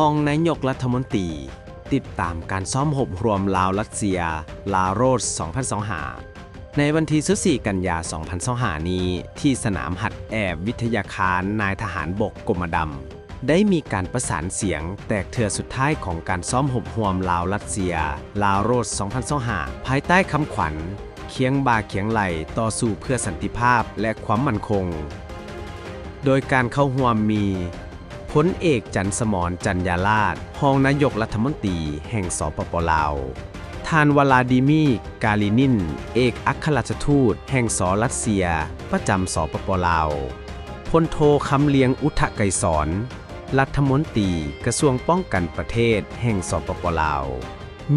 ຮອງນາຍົກລັດຖະມົນຕີ ຕິດຕາມການຊ້ອມຮົບຮ່ວມລາວ-ລັດເຊຍ ລາວໂຣດ ສອງພັນຊາວຫ້າ ໃນວັນທີຊາວສີ່ ກັນຍາ ສອງພັນຊາວຫ້າ ນີ້ ທີ່ສະໜາມຫັດແອບວິທະຍາຄານນາຍທະຫານບົກກົມມະດຳ ໄດ້ມີການປະສານສຽງແຕກເທື່ອສຸດທ້າຍຂອງການຊ້ອມຮົບຮ່ວມລາວ-ລັດເຊຍ ລາວໂຣດ ສອງພັນຊາວຫ້າ ພາຍໃຕ້ຄຳຂວັນ ຄຽງບ່າຄຽງໄຫຼ່ຕໍ່ສູ້ເພື່ອສັນຕິພາບ ແລະ ຄວາມໝັ້ນຄົງ ໂດຍການເຂົ້າຮ່ວມມີ ພົນເອກ ຈັນສະໝອນ ຈັນຍາລາດ ຮອງນາຍົກລັດຖະມົນຕີແຫ່ງ ສປປ ລາວ, ທ່ານ ວະລາດີມີ ກາລີນິນ ເອກອັກຄະລັດຖະທູດແຫ່ງ ສ ລັດເຊຍ ປະຈຳ ສປປ ລາວ, ພົນໂທ ຄຳລຽງ ອຸທະໄກສອນ ລັດຖະມົນຕີກະຊວງປ້ອງກັນປະເທດແຫ່ງ ສປປ ລາວ.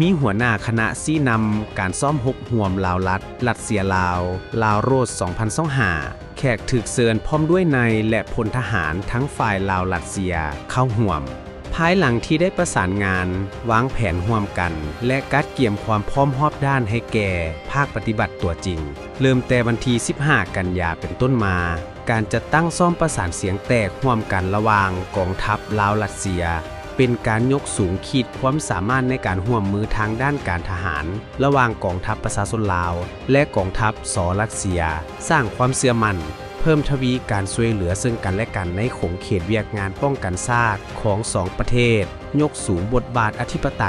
ມີຫົວໜ້າຄະນະຊີ້ນຳການຊ້ອມຮົບຮ່ວມລາວ-ລັດ, ລັດເຊຍ-ລາວ, ລາວໂຣດ ສອງພັນຊາວຫ້າ, ແຂກຖືກເຊີນພ້ອມດ້ວຍນາຍ ແລະ ພົນທະຫານທັງຝ່າຍລາວ-ລັດເຊຍເຂົ້າຮ່ວມ. ພາຍຫຼັງທີ່ໄດ້ປະສານງານ, ວາງແຜນຮ່ວມກັນ ແລະ ກະກຽມຄວາມພ້ອມຮອບດ້ານໃຫ້ແກ່ພາກປະຕິບັດຕົວຈິງ, ເລີ່ມແຕ່ວັນທີສິບຫ້າ ກັນຍາເປັນຕົ້ນມາ, ການຈັດຕັ້ງຊ້ອມປະສານສຽງແຕກຮ່ວມກັນລະຫວ່າງກອງທັບລາວ-ລັດເຊຍ ເປັນການຍົກສູງຂີດຄວາມສາມາດໃນການຮ່ວມມືທາງດ້ານການທະຫານລະຫວ່າງກອງທັບປະຊາຊົນລາວ ແລະ ກອງທັບ ສ ລັດເຊຍ, ສ້າງຄວາມເຊື່ອໝັ້ນ, ເພີ່ມທະວີການຊ່ວຍເຫຼືອເຊິ່ງກັນແລະກັນໃນຂົງເຂດວຽກງານປ້ອງກັນຊາດຂອງສອງປະເທດ, ຍົກສູງບົດບາດອະທິປະໄຕ,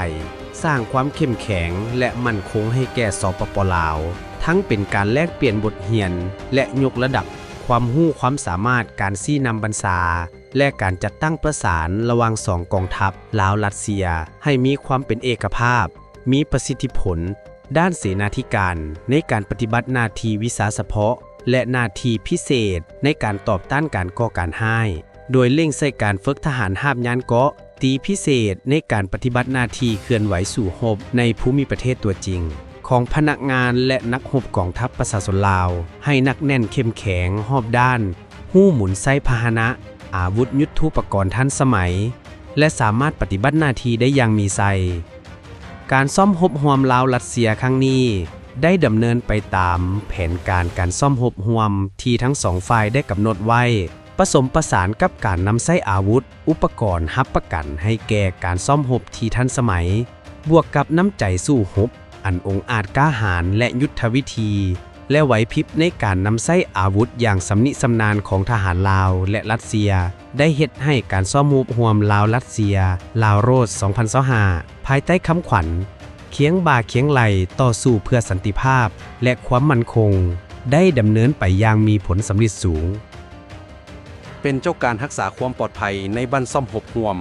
ສ້າງຄວາມເຂັ້ມແຂງ ແລະ ໝັ້ນຄົງໃຫ້ແກ່ ສປປ ລາວ, ທັງເປັນການແລກປ່ຽນບົດຮຽນ ແລະ ຍົກລະດັບຄວາມຮູ້ຄວາມສາມາດການຊີ້ນຳບັນຊາ ແລະ ການຈັດຕັ້ງປະສານລະຫວ່າງສອງກອງທັບລາວ-ລັດເຊຍ ໃຫ້ມີຄວາມເປັນເອກະພາບ, ມີປະສິດທິຜົນດ້ານເສນາທິການໃນການປະຕິບັດໜ້າທີ່ວິຊາສະເພາະ ແລະ ໜ້າທີ່ພິເສດໃນການຕອບຕ້ານການກໍ່ການຮ້າຍ, ໂດຍເລັ່ງໃສ່ການຝຶກທະຫານຮາບຍານເກາະ, ຕີພິເສດໃນການປະຕິບັດໜ້າທີ່ເຄື່ອນໄຫວສູ້ຮົບໃນພູມິປະເທດຕົວຈິງຂອງພະນັກງານ ແລະ ນັກຮົບກອງທັບປະຊາຊົນລາວ ໃຫ້ໜັກແໜ້ນເຂັ້ມແຂງຮອບດ້ານ, ຮູ້ໝູນໃຊ້ພາຫະນະ, ອາວຸດຍຸດທູປະກອນທັນສະໄໝ ແລະ ສາມາດປະຕິບັດໜ້າທີ່ໄດ້ຢ່າງມີໄຊ. ການຊ້ອມຮົບຮ່ວມລາວ-ລັດເຊຍຄັ້ງນີ້ ໄດ້ດຳເນີນໄປຕາມແຜນການການຊ້ອມຮົບຮ່ວມທີ່ທັງສອງຝ່າຍໄດ້ກຳນົດໄວ້, ປະສົມປະສານກັບການນຳໃຊ້ອາວຸດ, ອຸປະກອນຮັບປະກັນໃຫ້ແກ່ການຊ້ອມຮົບທີ່ທັນສະໄໝ, ບວກກັບນ້ຳໃຈສູ້ຮົບອັນອົງອາດກ້າຫານ ແລະ ຍຸດທະວິທີ ແລະ ໄຫວພິບໃນການນຳໃຊ້ອາວຸດຢ່າງຊຳນິຊຳນານຂອງທະຫານລາວ ແລະ ລັດເຊຍ ໄດ້ເຮັດໃຫ້ການຊ້ອມຮົບຮ່ວມລາວ-ລັດເຊຍ ລາວໂຣດ ສອງພັນຊາວຫ້າ ພາຍໃຕ້ຄຳຂວັນ ຄຽງບ່າຄຽງໄຫຼ່ຕໍ່ສູ້ເພື່ອສັນຕິພາບ ແລະ ຄວາມໝັ້ນຄົງ ໄດ້ດຳເນີນໄປຢ່າງມີຜົນສຳເລັດສູງ. ເປັນເຈົ້າການຮັກສາຄວາມປອດໄພໃນບັ້ນຊ້ອມຮົບຮ່ວມ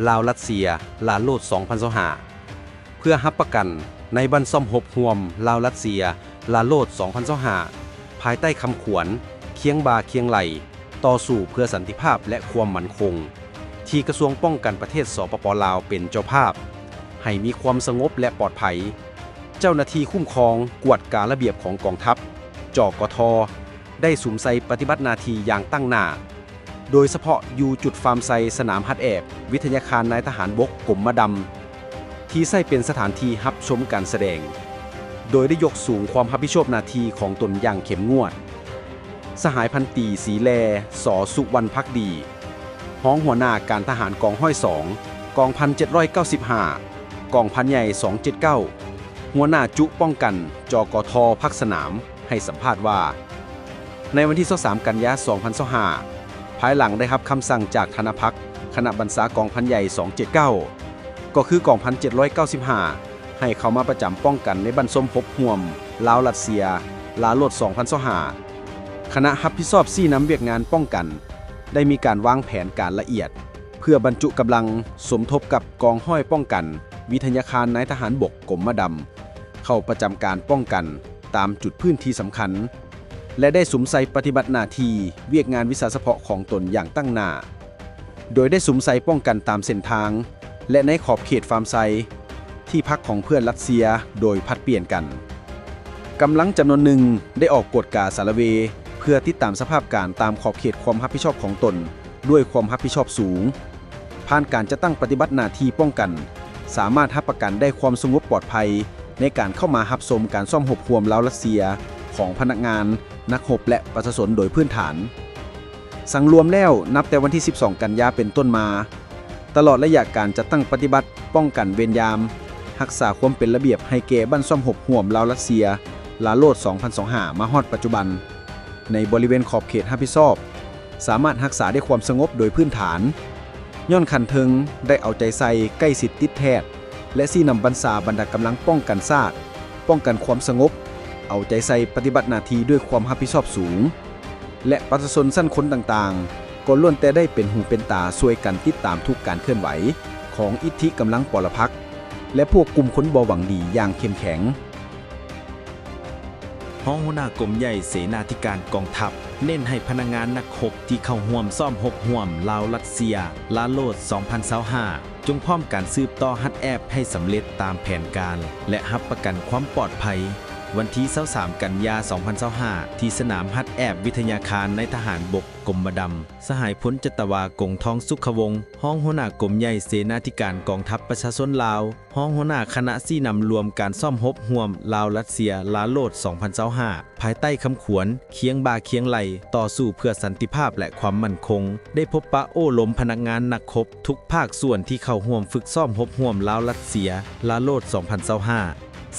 ລາວ-ລັດເຊຍ ລາວໂຣດ ສອງພັນຊາວຫ້າ ເພື່ອຮັບປະກັນໃນບັ້ນຊ້ອມຮົບຮ່ວມລາວ-ລັດເຊຍ ລາວໂຣດ ສອງພັນຊາວຫ້າ ພາຍໃຕ້ຄຳຂວັນ ຄຽງບ່າຄຽງໄຫຼ່ ຕໍ່ສູ້ເພື່ອສັນຕິພາບ ແລະ ຄວາມໝັ້ນຄົງ ທີ່ກະຊວງປ້ອງກັນປະເທດ ສປປ ລາວ ເປັນເຈົ້າພາບ, ໃຫ້ມີຄວາມສະຫງົບ ແລະ ປອດໄພ. ເຈົ້າໜ້າທີ່ຄຸ້ມຄອງກວດກາລະບຽບຂອງກອງທັບ ຈກທ ໄດ້ສຸມໃສ່ປະຕິບັດໜ້າທີ່ຢ່າງຕັ້ງໜ້າ, ໂດຍສະເພາະຢູ່ຈຸດຟາມໄຊສະໜາມຫັດແອບ ວິທະຍາຄານນາຍທະຫານບົກກົມມະດຳ ທີ່ໃຊ້ເປັນສະຖານທີ່ຮັບຊົມການສະແດງ, ໂດຍໄດ້ຍົກສູງຄວາມຮັບຜິດຊອບໜ້າທີ່ຂອງຕົນຢ່າງເຂັ້ມງວດ. ສະຫາຍພັນຕີ ສີແລ ສ ສຸວັນພັກດີ ຮອງຫົວໜ້າການທະຫານກອງຮ້ອຍສອງ ກອງພັນເຈັດຮ້ອຍເກົ້າສິບຫ້າ ກອງພັນໃຫຍ່ສອງເຈັດເກົ້າ ຫົວໜ້າຈຸປ້ອງກັນ ຈກທ ພາກສະໜາມ ໃຫ້ສຳພາດວ່າ ໃນວັນທີຊາວສາມ ກັນຍາ ສອງພັນຊາວຫ້າ ພາຍຫຼັງໄດ້ຮັບຄຳສັ່ງຈາກທະນະພັກ ຄະນະບັນຊາກອງພັນໃຫຍ່ສອງເຈັດເກົ້າ ກໍຄືກອງພັນເຈັດຮ້ອຍເກົ້າສິບຫ້າ ໃຫ້ເຂົ້າມາປະຈຳປ້ອງກັນໃນບັ້ນຊ້ອມຮົບຮ່ວມລາວ-ລັດເຊຍ ລາວໂຣດ ສອງພັນຊາວຫ້າ ຄະນະຮັບຜິດຊອບຊີ້ນຳວຽກງານປ້ອງກັນ ໄດ້ມີການວາງແຜນການລະອຽດ ເພື່ອບັນຈຸກຳລັງສົມທົບກັບກອງຮ້ອຍປ້ອງກັນ ວິທະຍາຄານນາຍທະຫານບົກກົມມະດຳ ເຂົ້າປະຈຳການປ້ອງກັນຕາມຈຸດພື້ນທີ່ສຳຄັນ ແລະ ໄດ້ສຸມໃສ່ປະຕິບັດໜ້າທີ່ວຽກງານວິຊາສະເພາະຂອງຕົນຢ່າງຕັ້ງໜ້າ, ໂດຍໄດ້ສຸມໃສ່ປ້ອງກັນຕາມເສັ້ນທາງ ແລະ ໃນຂອບເຂດຟາມໄຊ ທີ່ພັກຂອງເພື່ອນລັດເຊຍໂດຍຜັດປ່ຽນກັນ. ກຳລັງຈຳນວນໜຶ່ງໄດ້ອອກກວດກາສາລະເວ ເພື່ອຕິດຕາມສະພາບການຕາມຂອບເຂດຄວາມຮັບຜິດຊອບຂອງຕົນ ດ້ວຍຄວາມຮັບຜິດຊອບສູງ. ຜ່ານການຈັດຕັ້ງປະຕິບັດໜ້າທີ່ປ້ອງກັນ, ສາມາດຮັບປະກັນໄດ້ຄວາມສະຫງົບປອດໄພໃນການເຂົ້າມາຮັບຊົມການຊ້ອມຮົບຮ່ວມລາວ-ລັດເຊຍຂອງພະນັກງານ, ນັກຮົບ ແລະ ປະຊາຊົນໂດຍພື້ນຖານ. ສັງລວມແລ້ວ, ນັບແຕ່ວັນທີສິບສອງ ກັນຍາເປັນຕົ້ນມາ, ຕະຫຼອດໄລຍະການຈັດຕັ້ງປະຕິບັດປ້ອງກັນເວນຍາມ, ຮັກສາຄວາມເປັນລະບຽບໃຫ້ແກ່ບັ້ນຊ້ອມຮົບຮ່ວມລາວ-ຣັດເຊຍ ລາໂລດ ສອງພັນຊາວຫ້າ ມາຮອດປັດຈຸບັນ, ໃນບໍລິເວນຂອບເຂດຮັບຜິດຊອບ, ສາມາດຮັກສາໄດ້ຄວາມສະຫງົບໂດຍພື້ນຖານ, ຍ້ອນຂັ້ນເທິງໄດ້ເອົາໃຈໃສ່ໃກ້ຊິດຕິດແທດ ແລະ ຊີ້ນຳບັນຊາບັນດາກຳລັງປ້ອງກັນຊາດ, ປ້ອງກັນຄວາມສະຫງົບ, ເອົາໃຈໃສ່ປະຕິບັດໜ້າທີ່ດ້ວຍຄວາມຮັບຜິດຊອບສູງ ແລະ ປະຊາຊົນຊັ້ນຄົນຕ່າງໆ ກໍລ້ວນແຕ່ໄດ້ເປັນຫູເປັນຕາຊ່ວຍກັນຕິດຕາມທຸກການເຄື່ອນໄຫວຂອງອິດທິກຳລັງປໍລະພັກ ແລະ ພວກກຸ່ມຄົນບໍ່ຫວັງດີຢ່າງເຂັ້ມແຂງ. ຮອງຫົວໜ້າກົມໃຫຍ່ເສນາທິການກອງທັບ ເນັ້ນໃຫ້ພະນັກງານນັກຮົບທີ່ເຂົ້າຮ່ວມຊ້ອມຮົບຮ່ວມລາວ-ຣັດເຊຍ ລາໂລດ ສອງພັນຊາວຫ້າ ຈົ່ງພ້ອມກັນສືບຕໍ່ຮັດແອບໃຫ້ສຳເລັດຕາມແຜນການ ແລະ ຮັບປະກັນຄວາມປອດໄພ. ວັນທີຊາວສາມ ກັນຍາ ສອງພັນຊາວຫ້າ ທີ່ສະໜາມຮັດແອບວິທະຍາຄານນາຍທະຫານບົກ ກົມມະດຳ, ສະຫາຍພົນຈັດຕະວາ ກົງທອງ ສຸຂະວົງ ຮອງຫົວໜ້າກົມໃຫຍ່ເສນາທິການກອງທັບປະຊາຊົນລາວ, ຮອງຫົວໜ້າຄະນະຊີ້ນຳລວມການຊ້ອມຮົບຮ່ວມລາວ-ຣັດເຊຍ ລາໂລດ ສອງພັນຊາວຫ້າ ພາຍໃຕ້ຄຳຂວັນ ຄຽງບ່າຄຽງໄຫຼ່ ຕໍ່ສູ້ເພື່ອສັນຕິພາບ ແລະ ຄວາມໝັ້ນຄົງ ໄດ້ພົບປະໂອ້ລົມພະນັກງານນັກຮົບທຸກພາກສ່ວນທີ່ເຂົ້າຮ່ວມຝຶກຊ້ອມຮົບຮ່ວມລາວ-ຣັດເຊຍ ລາໂລດ ສອງພັນຊາວຫ້າ.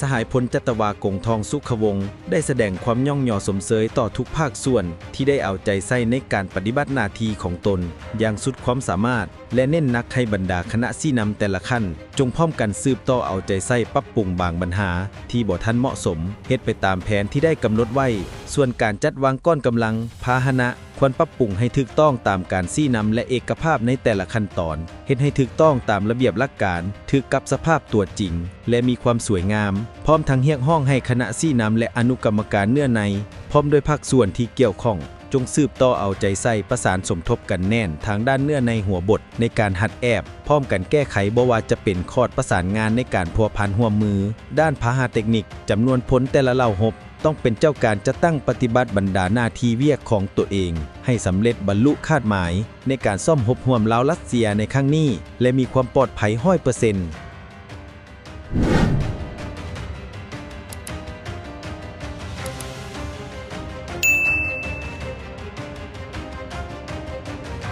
ສະຫາຍພົນຈັດຕະວາ ກົງທອງ ສຸຂະວົງ ໄດ້ສະແດງຄວາມຍ້ອງຍໍຊົມເຊີຍຕໍ່ທຸກພາກສ່ວນທີ່ໄດ້ເອົາໃຈໃສ່ໃນການປະຕິບັດໜ້າທີ່ຂອງຕົນຢ່າງສຸດຄວາມສາມາດ ແລະ ເນັ້ນໜັກໃຫ້ບັນດາຄະນະຊີ້ນຳແຕ່ລະຂັ້ນ ຈົ່ງພ້ອມກັນສືບຕໍ່ເອົາໃຈໃສ່ປັບປຸງບາງບັນຫາທີ່ບໍ່ທັນເໝາະສົມ, ເຮັດໄປຕາມແຜນທີ່ໄດ້ກຳນົດໄວ້. ສ່ວນການຈັດວາງກ້ອນກຳລັງ, ພາຫະນະ ຄວນປັບປຸງໃຫ້ຖືກຕ້ອງຕາມການຊີ້ນຳ ແລະ ເອກະພາບໃນແຕ່ລະຂັ້ນຕອນ, ເຮັດໃຫ້ຖືກຕ້ອງຕາມລະບຽບຫຼັກການ, ຖືກກັບສະພາບຕົວຈິງ ແລະ ມີຄວາມສວຍງາມ, ພ້ອມທັງຮຽກຮ້ອງໃຫ້ຄະນະຊີ້ນຳ ແລະ ອະນຸກຳມະການເນື້ອໃນ ພ້ອມດ້ວຍພາກສ່ວນທີ່ກ່ຽວຂ້ອງ ຈົ່ງສືບຕໍ່ເອົາໃຈໃສ່ປະສານສົມທົບກັນແໜ້ນທາງດ້ານເນື້ອໃນຫົວບົດໃນການຮັດແອບ, ພ້ອມກັນແກ້ໄຂບໍ່ວ່າຈະເປັນຂອດປະສານງານໃນການພົວພັນຮ່ວມມື, ດ້ານພາຫະເຕັກນິກ, ຈຳນວນພົນແຕ່ລະເຫຼົ່າຮົບ, ຕ້ອງເປັນເຈົ້າການຈັດຕັ້ງປະຕິບັດບັນດາໜ້າທີ່ວຽກຂອງໂຕເອງ ໃຫ້ສຳເລັດບັນລຸຄາດໝາຍໃນການຊ້ອມຮົບຮ່ວມລາວ-ຣັດເຊຍໃນຄັ້ງນີ້ ແລະ ມີຄວາມປອດໄພຮ້ອຍເປີເຊັນ.